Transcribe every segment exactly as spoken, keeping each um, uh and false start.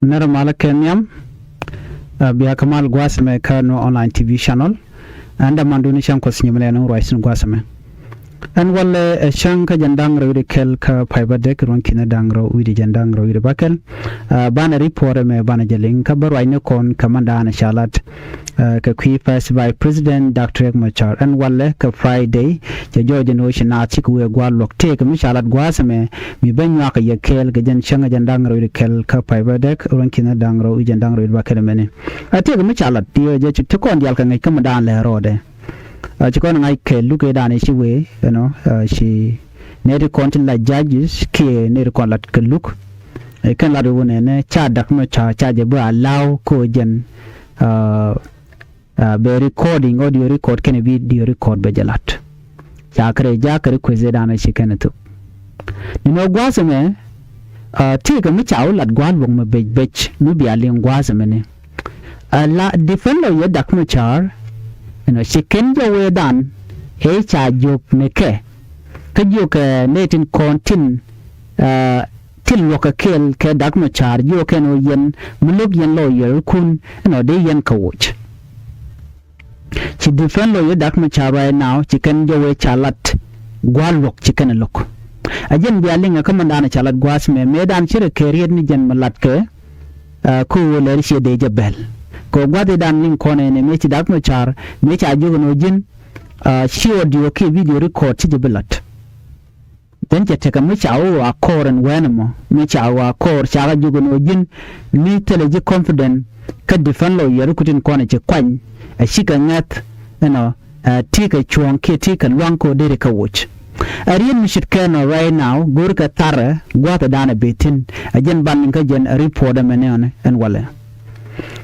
Nɛrɛ malä kɛ nhiam, ɛ, bia kɛ mal gua̱a̱th ɛmɛ kä Nuer Online T V channel. Ɛn dämandun cäŋ Kuɔth nyimɛ lɛ ni ruac thi̱n gua̱a̱th ɛmɛ. Ɛn walɛ, ɛ, cäŋ kä jiɛn da̱ŋ rɛw wi̱cdɛ kɛl kä pay bädäk ruɔ̱n ki̱n da̱ŋ rɛw wi̱cdɛ jiɛn da̱ŋ rɛw wi̱cdɛ bäkɛl. Ɛ, banɛ report ɛmɛ banɛ jɛ liŋ kä bä ruacni kɔn kä mɛn da̱a̱n ca lat, ɛ, kɛ kui̱ First Vice President Doctor Riek Machar. Ɛn walɛ kɛ Friday, cɛ jɔɔc ɛn ɣöö ci naath cikɛ wëë gua̱a̱r luɔ̱k tëëkɛ mi ca lat gua̱a̱th ɛmɛ mi bä nyuakä yɛ kɛɛl kɛ jɛn cäŋ ɛ jiɛn da̱ŋ rɛw wi̱cdɛ kɛl kä pay bädäk ruɔ̱n ki̱n da̱ŋ rɛw wi̱cdɛ jiɛn da̱ŋ rɛw wi̱cdɛ bäkɛl ɛmɛni. Ɛ, tëëkɛ mi ca lat, ti ɣöö jɛ ci ti kɔn diaal kɛ ŋäc kä mɛn da̱a̱n lɛ rɔɔdɛ. Ɛ, ci kɔn ŋa̱c kɛ luk ëëdan ëë ci wee, you know, ɛ, ci nɛy ti kɔn tin la judges kiɛ nɛy ti kɔn lat kɛ luk. Ɛ, kɛn lat wun ɛnɛ ca Doctor Machar ca jɛ bi allow kä jɛn, ɛ, ɛ, bɛ recording, audio record kɛnɛ video record bɛ jɛ lat. Ca kɛ rɛ jakä request ëëdan ëë ci kɛn ɛ thop. Ni nɔ gua̱a̱th ɛmɛ, ɛ, tëëkɛ mi ca wä lat gua̱a̱r luɔ̱k mi bec bec mi bia liŋ gua̱a̱th ɛmɛni. Ɛ, la defense lawyer Doctor Machar, you know, ci kɛn jɔw ëëdan ëë ca jiök ni kɛ. Kä jiökɛ, ɛ, nɛy tin kɔn tin, ɛ, tin luɔ̱kɛ kɛɛl kɛ Doctor Machar, jiökɛ ɛn ɣöö yɛn mi lo̱k yɛn lawyer kun, you know, dee yɛn kɛ woc. Ci defense lawyer Doctor Machar right now, ci kɛn jɔw ëë ca lat gua̱a̱r luɔ̱k ci kɛn ɛ lo̱k. Ɛ jɛn bia liŋɛ kä mɛn da̱a̱n ca lat gua̱a̱th ɛmɛ, mëëdan ci rɛ kɛ riet ni jɛn mi latkɛ, ɛ, kä ɣöö lɛr ciɛ dee jɛ bɛl. Kɛ ɣöö gua̱a̱th ëëdan liŋ kɔn ɛnɛ mëë ci Doctor Machar, mëë ca jiök ɛn ɣöö ji̱n, ɛ, ci audio kiɛ video record ci jɛ bi lat. Then cɛ tekɛ mi ca wä a kɔɔr ɛn wɛɛn ɛmɔ, mi ca wä a kɔɔr cakɛ jiök ɛn ɣöö ji̱n mi thilɛ ji̱ confident kä defense lawyer ku tin kɔn ɛ ci kuany, ɛ cikɛ ŋäth, you know, ɛ, ti kɛ cuɔ̱ɔ̱ŋ kiɛ ti kɛ lua̱ŋ kɛ ɣöö deri kɛ woc. Ɛ riet mi ce̱tkɛ nɔ right now, go̱o̱rkɛ tharɛ gua̱a̱th ëëdan ɛ bɛ thi̱n, ɛ jɛn ban liŋ kä jɛn report ɛmɛ ni ɣän ɛn walɛ.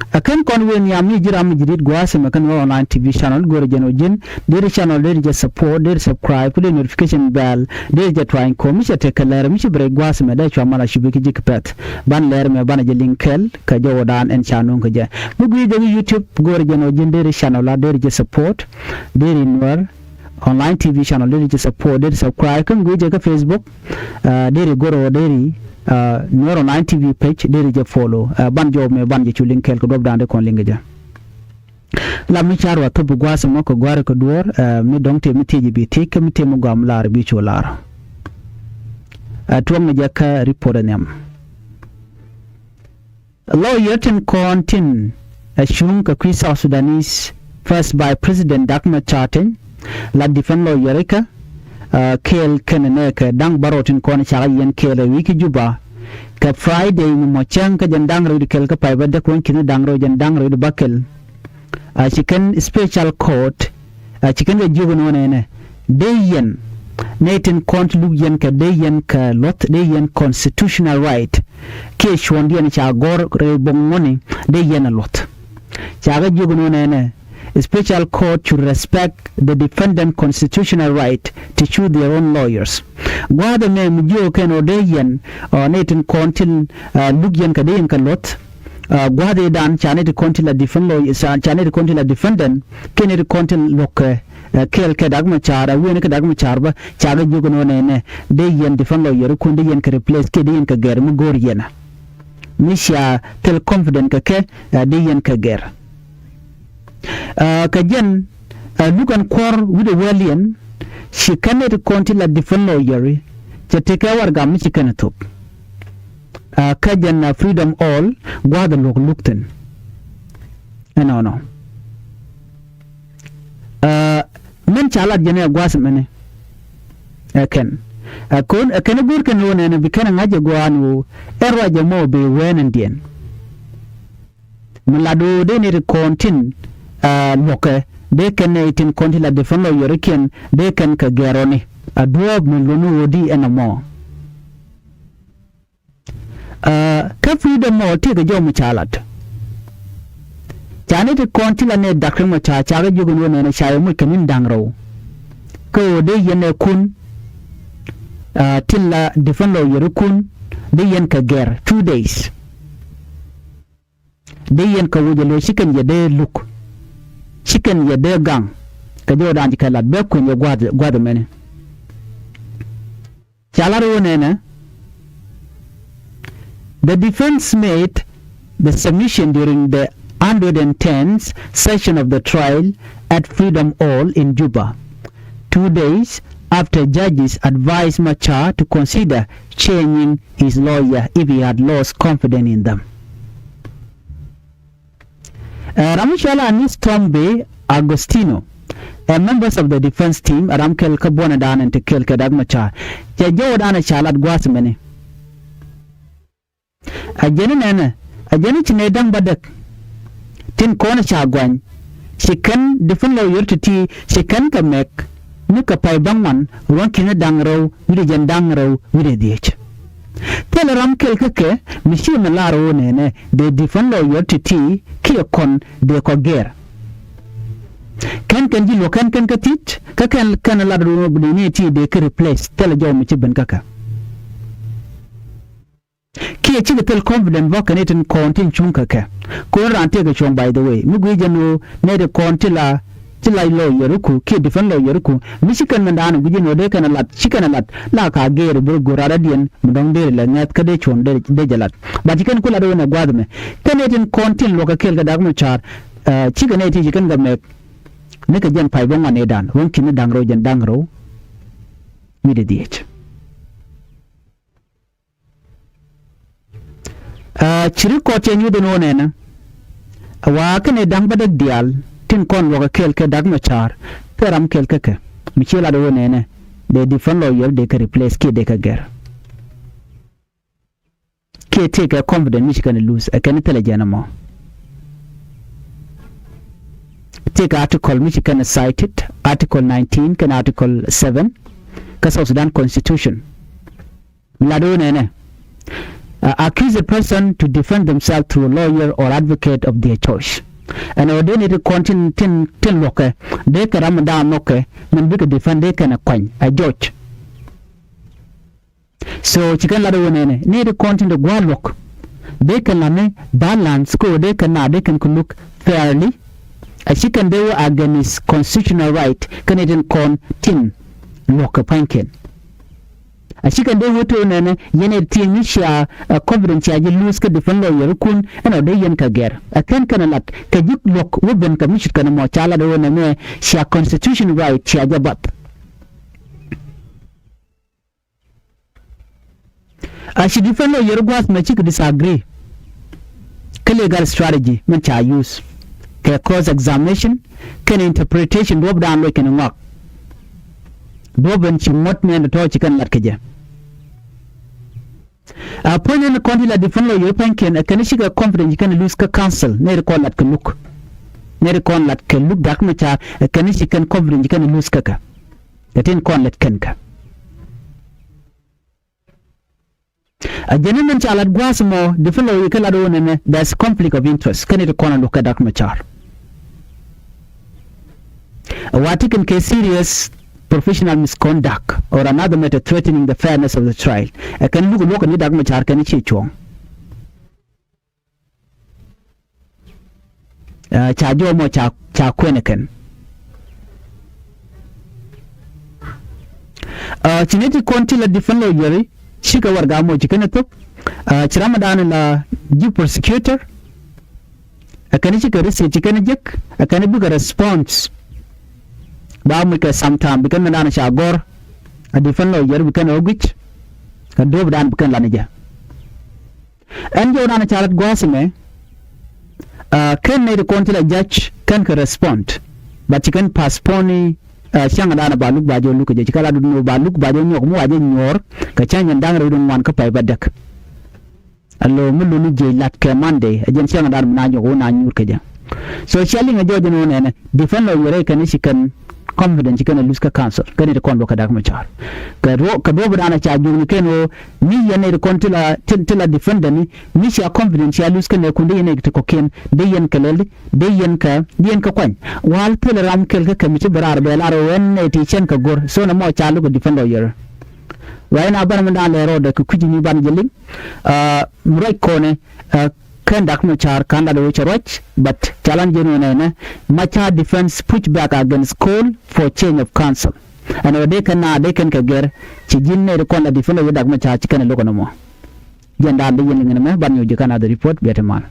Ɛ kɛn kɔn wëë nhiam mi ji̱ ram mi ji̱ di̱t gua̱a̱th ɛmɛ kä Nuer Online T V channel, go̱o̱rɛ jɛn ɣöö ji̱n deri channel deri jɛ support, deri subscribe, ku deri notification bell, deri jɛ tuany ko̱o̱m mi cɛ tekɛ lɛr mi ci bi rɛy gua̱a̱th ɛmɛ dee cua mal a cupi ki ji̱ ki pɛ̈th. Ban lɛr ɛmɛ banɛ jɛ liŋ kɛɛl kɛ jɔwädan ɛn ca nuŋ kä jɛ. Mi gui̱i̱c jɛ kä YouTube, go̱o̱rɛ jɛn ɣöö ji̱n deri channel la deri jɛ support, deri Nuer Online T V channel deri jɛ support, deri subscribe. Kä mi gui̱i̱c jɛ kä Facebook, ɛ, deri go̱o̱rɛ ɣöö deri, ɛ, Nuer Online T V page deri jɛ follow. Ɛ, ban jɔw mɛ ban jɛ cu liŋ kɛɛl kɛ duɔ̱pdan dee kɔn liŋ kɛ jɛ. La mi car wa thop bi gua̱a̱th ɛmɔ kɛ gua̱a̱r kɛ duɔ̱ɔ̱r, ɛ, mi dɔ̱ŋ tëë mi thiec bi thiec kä mi tëë mi gɔaa mi lar bi cu lar. Ɛ, tuɔ̱ŋni jɛ kä report ɛ nhiam. Lawyer tin kɔn tin ɛ cuŋ kɛ kui̱ South Sudanese First Vice President Doctor Machar tin la defense lawyer ikä, ɛ, kɛɛl kɛnɛ nɛ kɛ da̱ŋ bärɔw tin kɔn cakɛ yɛn kɛɛl ɛ wi̱i̱ kä Juba. Kɛ Friday ni mɔ cäŋ kä jɛn da̱ŋ rɛw di kɛl kä pay bädäk ruɔ̱n ki̱n da̱ŋ rɛw jɛn da̱ŋ rɛw di bäkɛl. A ci kɛn special court, a ci kɛn kɛ jiök ɛn ɣöö nɛnɛ dee yɛn nɛy tin kɔn ti luk yɛn kɛ dee yɛn kɛ luɔ̱th, dee yɛn constitutional right. Kiɛ cuɔ̱ɔ̱ŋdiɛn ca gɔ̱r rɛy buɔ̱k ŋuɔ̱tni dee yɛn ɛ luɔ̱th. Ca kɛ jiök ɛn ɣöö nɛnɛ special court should respect the defendant constitutional right to choose their own lawyers. Gua̱a̱th ɛmɛ mi jiök kɛn ɣöö dee yɛn, ɛ, nɛy tin kɔn tin, ɛ, luk yɛn kɛ dee yɛn kɛ luɔ̱th. Ɛ, gua̱a̱th ëëdan ca nɛy ti kɔn ti la defend lawyer, ca, ca nɛy ti kɔn ti la defendant, kiɛ nɛy ti kɔn ti luɔ̱k kɛ, ɛ, kɛɛl kɛ Doctor Machar, ɛ, wi̱i̱ni kɛ Doctor Machar bä, ca kɛ jiök ɛn ɣöö nɛnɛ dee yɛn defense lawyer kun dee yɛn kɛ replace kiɛ dee yɛn kɛ gɛr mi go̱o̱r yɛn ɛ. Mi cia thil confident kɛ kɛ, ɛ, dee yɛn kɛ gɛr. Ɛ, kɛ jɛn, ɛ, luk ɛn kuɔ̱r wi̱cdɛ wäliɛn, ci kɛn nɛy ti kɔn ti la defense lawyer, cɛ tekɛ warɛgak mi ci kɛn ɛ thop. Ɛ, kä jɛn, ɛ, Freedom Hall gua̱a̱th ɛ luɔ̱k luk thi̱n. Ɛnɔnɔ. Ɛ, min ca lat jɛn ɛ gua̱a̱th mɛni. Ɛ kɛn. Ɛ kɔn, ɛ kɛn ɛ go̱o̱r kɛn ɣöö nɛnɛ bi kɛn ɛ ŋa̱c ɛ gua̱a̱n ɣöö ɛ ruac ɛ mɔ bi wɛɛn ɛn diɛn. Mi lat ɣöö dee nɛy ti kɔn tin, ɛ, luɔ̱kɛ, dee kɛn nɛy tin kɔn tin la defense lawyer kiɛn, dee kɛn kɛ gɛr ɔni. A duɔ̱ɔ̱p mi luɔ̱ni ɣöö di ɛn ɛmɔ. Ɛ, kä Freedom Hall tëëkɛ jɔw mi ca lat. Ca nɛy ti kɔn ti la nɛy Doctor Machar ca, ca kɛ jiök ɛn ɣöö nɛnɛ ca yɛ moc kɛ ni̱n da̱ŋ rɛw. Kä ɣöö dee yɛn ɛ kun, ɛ, ti la defense lawyer kun, dee yɛn kɛ gɛr two days. Dee yɛn kɛ woc ɛ lo̱c ci kɛn yɛ dee luk. Ci kɛn yɛ dee gaŋ. Kɛ jɔwdan ci kɛ lat bɛ kuɛn yɛ gua̱th, gua̱th mɛni. Ca lar ɣöö nɛnɛ, the defense made the submission during the hundred and tenth session of the trial at Freedom Hall in Juba, two days after judges advised Machar to consider changing his lawyer if he had lost confidence in them. Ɛ ram mi cɔal Anis Thombe Agostino, ɛ members of the defense team, ɛ ram kɛl kä buɔnɛ dan ɛn ti kɛl kɛ Dak Machar, cɛ jɔwdan ɛ ca lat gua̱a̱th mɛni. A jɛn inɛnɛ, a jɛn i̱ ci nɛy da̱ŋ bädäk tin kɔn ca guany, ci kɛn defense lawyer ti̱ti̱ ci kɛn kɛ mɛk ni kɛ pay bäŋuan ruɔ̱n ki̱ni da̱ŋ rɛw wi̱cdɛ jɛn da̱ŋ rɛw wi̱cdɛ dhiec. Thilɛ ram kɛl kä kɛ mi ci mi lar ɣöö nɛnɛ dee defense lawyer ti̱ti̱ kiɛ kɔn dee kɔ gɛr. Kɛn kɛn ji̱ luɔ̱k kɛn kɛn kä ti̱t kä kɛn kɛn lat ɣöö bi ni ti dee ki replace thilɛ jɔw mi ci ben kä kɛ. Kiɛ cikɛ thil confident bä kɛ ni tin kɔn tin cuŋ kɛ kɛ. Kun raan tëëkɛ cuɔ̱ŋ, by the way. Mi gui̱c jɛn ɣöö nɛy ti kɔn ti la, ti la lawyer ku kiɛ defense lawyer ku, mi ci kɛn mɛn daanɔ gui̱c jɛn ɣöö dee kɛn a lat, ci kɛn a lat la ka gɛɛr bi go̱r raan radiɛn mi dɔ̱ŋ dee lɛ ŋɛ̈th kä dee cuɔ̱ŋ dee, dee jɛ lat. But ci kɛn ku lat ɣöö nɛ gua̱a̱th ɛmɛ. Kɛn nɛy tin kɔn tin luɔ̱k kɛ kɛɛl kɛ Dak Machar, ɛ, cikɛ nɛy ti ci kɛn kɛ mɛk ni kɛ jɛn pay bäŋuan ëëdan ruɔ̱n ki̱ni da̱ŋ rɛw jɛn da̱ŋ rɛw wi̱cdɛ dhiec. Ɛ, ci record cɛ nyuth ɛn ɣöö nɛnɛ, ɛ, wa kɛn ɛ da̱ŋ bädäk diaal tin kɔn luɔ̱k ɛ kɛɛl kɛ Dak Machar, thil ram kɛɛl kä kɛ mi ci lat ɣöö nɛnɛ dee defense lawyer dee kɛ replace kiɛ dee kɛ gɛr. Kiɛ tëëkɛ confident mi ci kɛn ɛ lose, ɛ kɛn thilɛ jɛn ɛmɔ. Tëëkɛ article mi ci kɛn ɛ cited, article nineteen kɛn article seven kä South Sudan constitution. Lat ɣöö nɛnɛ, uh, accused person to defend themselves through a lawyer or advocate of their choice. Ɛn ɣöö dee nɛy ti kɔn tin, tin, tin luɔ̱kɛ, dee kɛ ram mi da̱a̱n nhɔkɛ min bikɛ defend, dee kɛn ɛ kuany, a judge. So ci kɛn lat ɣöö nɛnɛ nɛy ti kɔn tin ti gua̱a̱r luɔ̱k, dee kɛn lat ni balance kä ɣöö dee kɛn naath dee kɛn kɛ look fairly. A ci kɛn dee wä against constitutional right kä nɛy tin kɔn tin luɔ̱k kɛ pua̱nykiɛn. A ci kɛn dee wä ti ɣöö nɛnɛ yɛn ɛ ti mi cia, ɛ, confident cia ji̱ lose kä defense lawyer kun, ɛn ɣöö dee yɛn kɛ gɛr. Ɛ kɛn kɛn ɛ lat kɛ ji̱ luɔ̱k wä ben kɛ mi cut kɛn ɛmɔ, ca lat ɣöö nɛmɛ cia constitution right cia jɛ bath. A ci defense lawyer gua̱a̱th mɛ cikɛ disagree kä legal strategy min ca use kɛ cross examination kɛnɛ interpretation, duɔ̱ɔ̱pdan loc kɛnɛ ŋɔak. Duɔ̱ɔ̱p in ci ŋuɔ̱t nɛn tɔ̱ ci kɛn lat kɛ jɛ. A puɔ̱ny ɛn kɔn ti la defense lawyer pua̱nykiɛn, ɛ kɛn cikɛ confident ci kɛn lose kä counsel, nɛy ti kɔn lat kɛ luk. Nɛy ti kɔn lat kɛ luk Dak Machar, ɛ kɛn ci kɛn confident ci kɛn lose kä kɛ. Kɛ tin kɔn lät kɛn kɛ. A jɛn ni min ca lat gua̱a̱th mɔ, defense lawyer kɛ lat ɣöö nɛnɛ, there's conflict of interest. Kɛn it kɔn a luk kɛ Dak Machar. A wa ti kɛn kɛ serious professional misconduct or another matter threatening the fairness of the trial. Ɛ kɛn luk luɔk kɛn ni Dak Machar kɛn ci cuɔ̱ŋ. Ɛ, ca jɔw mɔ ca, ca kuɛn ɛ kɛn. Ɛ, ci nɛy ti kɔn ti la defense lawyer, cikɛ warɛga mɔ ci kɛn ɛ thop. Ɛ, ci ram dan la ji̱ prosecutor. Ɛ kɛn cikɛ receipt ci kɛn jek, ɛ kɛn bikɛ response. Ba muc kɛ sometime bi kɛn dan ca gɔr. A defense lawyer bi kɛn ɛ guic. Kɛ duɔ̱ɔ̱p dan bi kɛn lan jɛ. Ɛn jɔwdan ca lat gua̱a̱th ɛmɛ, ɛ, kɛn nɛy ti kɔn ti la judge kɛn kɛ respond. But ci kɛn postpone, ɛ, cäŋ dan ba luk ba jɛ luk kɛ jɛ, ci kɛ lat dun ba luk ba jɛ nyɔk mi wa jɛ nyuɔr kɛ cäŋ jɛn da̱ŋ rɛw dun ŋuan kä pay bädäk. Alo mi luni jiɛc lat kɛ Monday, ɛ jɛn cäŋ dan mi na nyɔk wun a nyuur kɛ jɛ. So cia liŋ ɛ jɔw jɛn wun ɛnɛ, defense lawyer kɛn ci kɛn confident ci kɛn a lose kä counsel, kɛn it kɔn luɔk kɛ Dak Machar. Kɛ duɔ̱, kɛ duɔ̱p dan a ca juŋni kɛn ɣöö mi yɛn it kɔn ti la, ti, ti la defendant ni, mi cia confident cia lose kɛn ɛ kun, dee yɛn it ti kɔ̱kiɛn, dee yɛn kɛ lɛl, dee yɛn kɛ, dee yɛn kɛ kuany. Wal thilɛ ram kɛl kä kɛ mi ci bi raar bɛ lar ɣöö ɛn it ti cɛn kɛ go̱r, so nɛ mɔ ca luk kɛ defense lawyer. Wa in a banɛ mi dan lɛ rɔɔdɛ kɛ kui̱c ni banɛ jɛ liŋ, ɛ, mi ruac kɔnɛ, ɛ, Kɛn Dak Machar ka̱n lat ɣöö cɛ ruac, but ca lan jiɛn ɣöö nɛnɛ, Machar defense push back against call for change of counsel. Ɛn ɣöö dee kɛn na dee kɛn kɛ gɛr, ci ji̱n nɛy ti kɔn la defense lawyer Dak Machar ci kɛn ɛ lo̱k ɛn ɛmɔ. Jiɛn dan dee yɛn liŋ ɛn ɛmɛ, ban nyuɔ̱c ji̱ kɛn other report, biɛ ti mal.